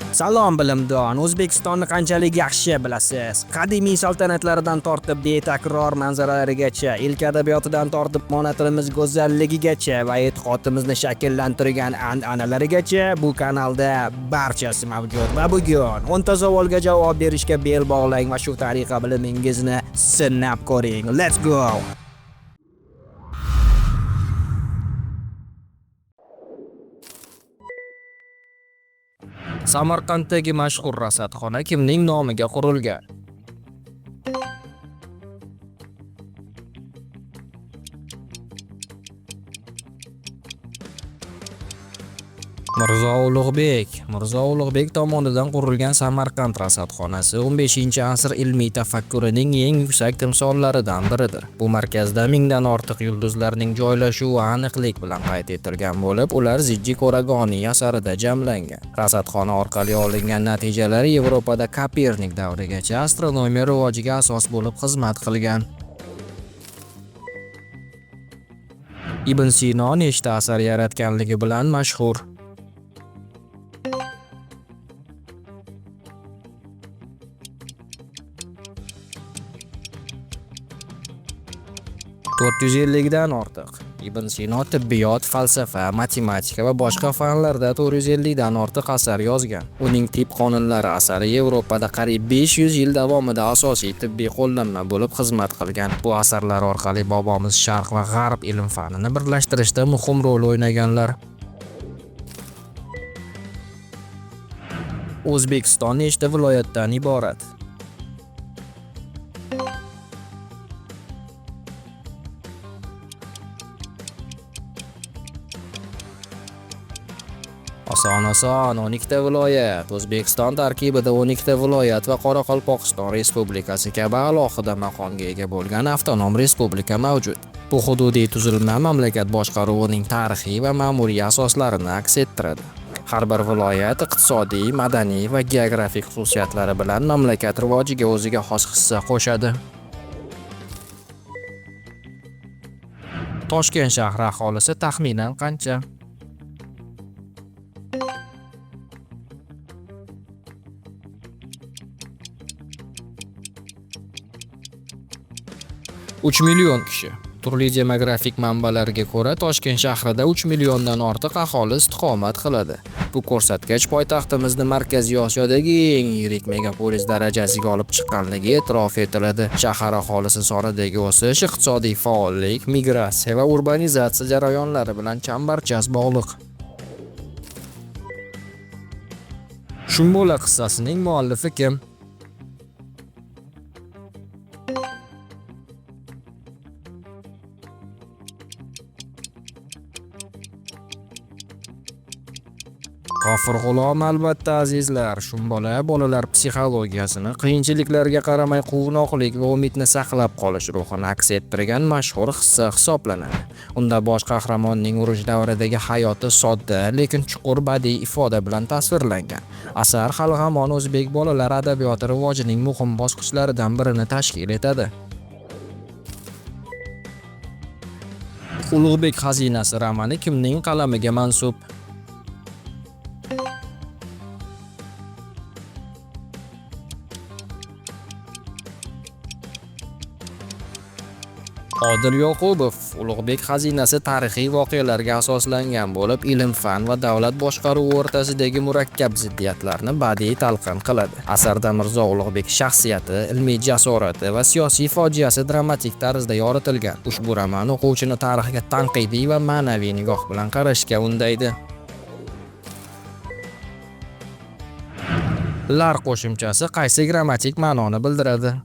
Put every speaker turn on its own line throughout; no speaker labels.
Salom bilimdon, O'zbekistonni qanchalik yaxshi bilasiz? Qadimiy saltanatlardan tortib betakror manzaralarigacha, ilk adabiyotidan tortib ona tilimiz go'zalligigacha va e'tiqodimizni shakllantirgan an'analarigacha bu kanalda barchasi mavjud. Va bugun 10 ta savolga javob berishga bel bog'lang va shu tariqa bilimingizni sinab ko'ring. Let's go! Samarqanddagi mashhur rasadxona kimning nomiga qurilgan? Mirzo Ulug'bek. Mirzo Ulug'bek tomonidan qurilgan Samarqand rasadxonasi 15-asr ilmiy tafakkurining eng yuksak timsollaridan biridir. Bu markazda mingdan ortiq yulduzlarning joylashuvi aniqlik bilan qayd etilgan bo'lib, ular Zijji Ko'ragoniy asarida jamlangan. Rasadxona orqali olingan natijalar Yevropada Kopernik davrigacha astronomiya rivojiga asos bo'lib xizmat qilgan. Ibn Sino nechta asar yaratganligi bilan mashhur? ...450 dan ortiq. Ibn Sino tibbiyot, falsafa, matematika va boshqa fanlarda 450 dan ortiq asar yozgan. Uning Tib qonunlari asari Yevropada qariyb 500 yil davomida asosiy tibbiy qo'llanma bo'lib xizmat qilgan. Bu asarlar orqali bobomiz Sharq va G'arb ilm-fanini birlashtirishda muhim rol o'ynaganlar. O'zbekiston nechta viloyatdan iborat? Oson-oson 12 ta viloyat. O'zbekiston tarkibida 12 ta viloyat va Qoraqalpog'iston Respublikasi kabi alohida maqomga ega bo'lgan avtonom respublika mavjud. Bu hududiy tuzilma mamlakat boshqaruvining tarixiy va ma'muriy asoslarini aks ettiradi. Har bir viloyat iqtisodiy, madaniy va geografik xususiyatlari bilan mamlakat rivojiga o'ziga xos hissa qo'shadi. Toshkent shahri aholisi taxminan qancha? 3 million kishi. Turli demografik manbalarga ko'ra, Toshkent shahrida 3 milliondan ortiq aholi istiqomat qiladi. Bu ko'rsatkich poytaxtimizni Markaziy Osiyodagi eng yirik megapolis darajasiga olib chiqqanligi e'tirof etiladi. Shahar aholisi sonidagi o'sish iqtisodiy faollik, migratsiya va urbanizatsiya jarayonlari bilan chambarchas bog'liq. Shumbola qissasining muallifi kim? G'ofur G'ulom albatta azizlar, Shumbola bolalar psixologiyasini qiyinchiliklarga qaramay quvnoqlik va umidni saqlab qolish ruhini aks ettirgan mashhur hissa hisoblanadi. Unda bosh qahramonning urush davridagi hayoti sodda, lekin chuqur badiiy ifoda bilan tasvirlangan. Asar hali hamon o'zbek bolalar adabiyoti rivojining muhim bosqichlaridan birini tashkil etadi. Ulug'bek xazinasi romani kimning qalamiga mansub? Odil Yoqubov. Ulug'bek xazinasi tarixiy voqealarga asoslangan bo'lib, ilm-fan va davlat boshqaruvi o'rtasidagi murakkab ziddiyatlarni badiiy talqin qiladi. Asarda Mirzo Ulug'bek shaxsiyati, ilmiy jasorati va siyosiy fojiasi dramatik tarzda yoritilgan. Ushbu roman o'quvchini tarixga tanqidiy va ma'naviy nigoh bilan qarashga undaydi. Lar qo'shimchasi qaysi grammatik ma'noni bildiradi?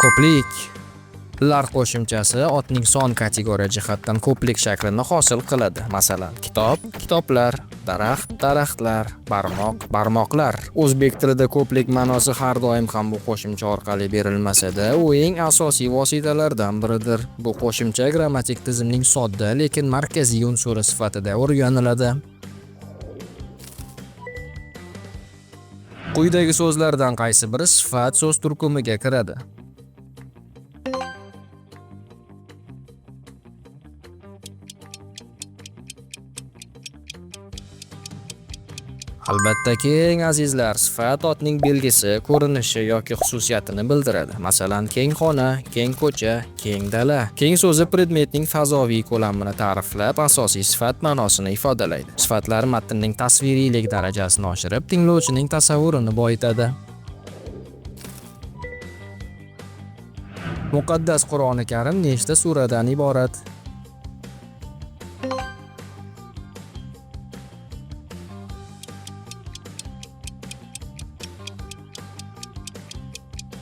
Ko'plik. Lar qo'shimchasi otning son kategoriya jihatdan ko'plik shaklini hosil qiladi. Masalan, kitob, kitoblar, daraxt, daraxtlar, barmoq, barmoqlar. O'zbek tilida ko'plik ma'nosi har doim ham bu qo'shimcha orqali berilmasa-da, u eng asosiy vositalardan biridir. Bu qo'shimcha grammatik tizimning sodda, lekin markaziy unsuri sifatida o'rganiladi. Quyidagi so'zlardan qaysi biri sifat so'z turkumiga kiradi? Albatta keng, azizlar, sifat otning belgisi, ko'rinishi yoki xususiyatini bildiradi. Masalan, keng xona, keng ko'cha, keng dala. Keng so'zi predmetning fazoviy ko'lamini ta'riflab, asosiy sifat ma'nosini ifodalaydi. Sifatlar matnning tasviriylik darajasini oshirib, tinglovchining tasavvurini boyitadi. Muqaddas Qur'oni Karim nechta suradan iborat?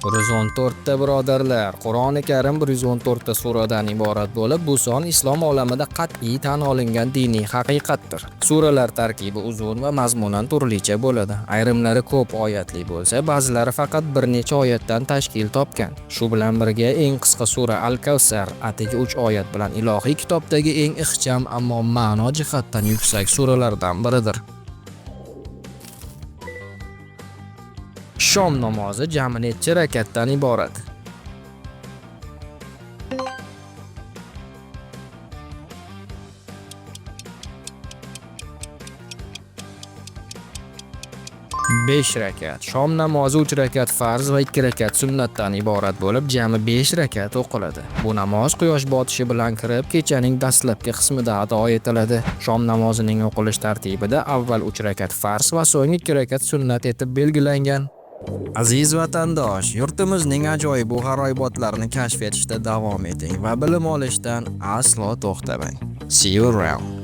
114 ta, birodarlar. Qur'oni Karim 114 ta suradan iborat bo'lib, bu son islom olamida qat'iy tan olingan diniy haqiqatdir. Suralar tarkibi uzun va mazmunan turlicha bo'ladi. Ayrimlari ko'p oyatli bo'lsa, ba'zilari faqat bir necha oyatdan tashkil topgan. Shu bilan birga eng qisqa sura Al-Kavsar atigi 3 oyat bilan ilohiy kitobdagi eng ixcham, ammo ma'no jihatdan yuksak suralardan biridir. Shom namozi jami necha rakatdan iborat? 5 rakat. Shom namozi 3 rakat farz va 2 rakat sunnatdan iborat bo'lib, jami 5 rakat o'qiladi. Bu namoz quyosh botishi bilan kirib, kechaning dastlabki qismida ado etiladi. Shom namozining o'qilish tartibida avval 3 rakat farz va so'ng 2 rakat sunnat etib belgilangan. Aziz vatandosh, yurtimizning ajoyib bu g'aroyibotlarini kashf etishda davom eting va bilim olishdan aslo to'xtamang. See you around.